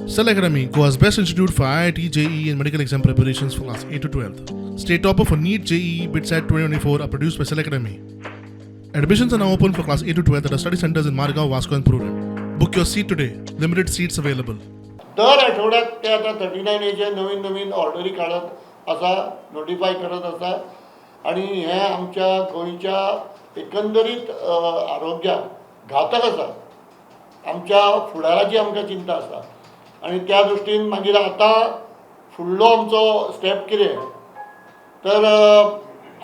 Cell Academy, Goa's best institute for IIT, JEE, and medical exam preparations for class 8 to 12. State topper for NEET, JEE, BITSAT 2024 are produced by Cell Academy. Admissions are now open for class 8 to 12 at our study centers in Margao, Vasco, and Prudent. Book your seat today. Limited seats available. दर आठवड्यात ते आतां 39 एचे नवीन नवीन ऑर्डरी काडत आसा, notify करत आसा आनी हें आमच्या गोंयच्या एकंदरीत आरोग्याक घातक आसा. आमच्या फुडाराची आमकां चिंता आसा आनी त्या दृश्टीन मागीर आतां फुडलो आमचो स्टेप कितें तर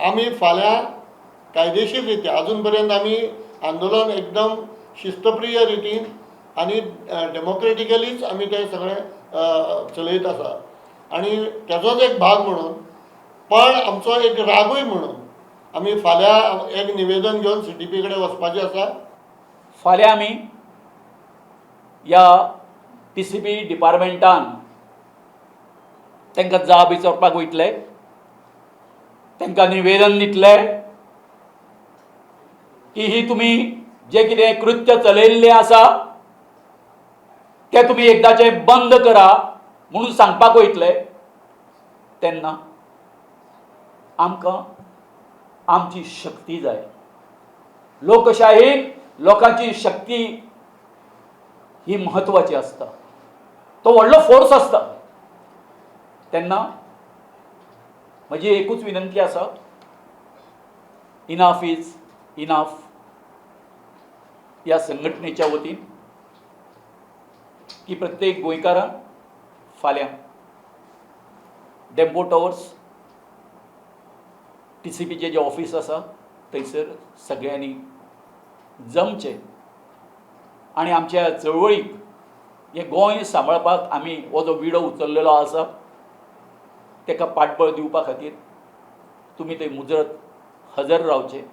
आमी फाल्यां कायदेशीर रित्या, अजून पर्यंत आमी आंदोलन एकदम शिस्तप्रिय रितीन आनी डेमोक्रेटिकलीच आमी तें सगळें चलयत आसा आनी तेजोच एक भाग म्हणून, पण आमचो एक रागूय म्हणून आमी फाल्यां एक निवेदन घेवन सीटीपी कडेन वचपाचें आसा. फाल्यां आमी ह्या टीसीपी डिपार्टमेंटान तांकां जाप विचारपाक वयतले, तांकां निवेदन दितले की ही तुमी जें कितें कृत्य चलयल्लें आसा तें तुमी एकदाचें बंद करा म्हणून सांगपाक वयतले. तेन्ना आमकां आमची शक्ती जाय. लोकशाहीन लोकांची शक्ती ही म्हत्वाची आसता, तो व्हडलो फोर्स आसता. तेन्ना म्हजी एकूच विनंती आसा, इनाफ is enough. ह्या संघटनेच्या वतीन की प्रत्येक गोंयकारान फाल्यां डेम्पो टॉवर्स टीसीपीचें जें ऑफीस आसा थंयसर सगळ्यांनी जमचें आनी आमच्या चळवळीक, हें गोंय सांबाळपाक आमी हो जो विडो उचललेलो आसा ताका पाठबळ दिवपा खातीर तुमी थंय मुजरत हजर रावचे.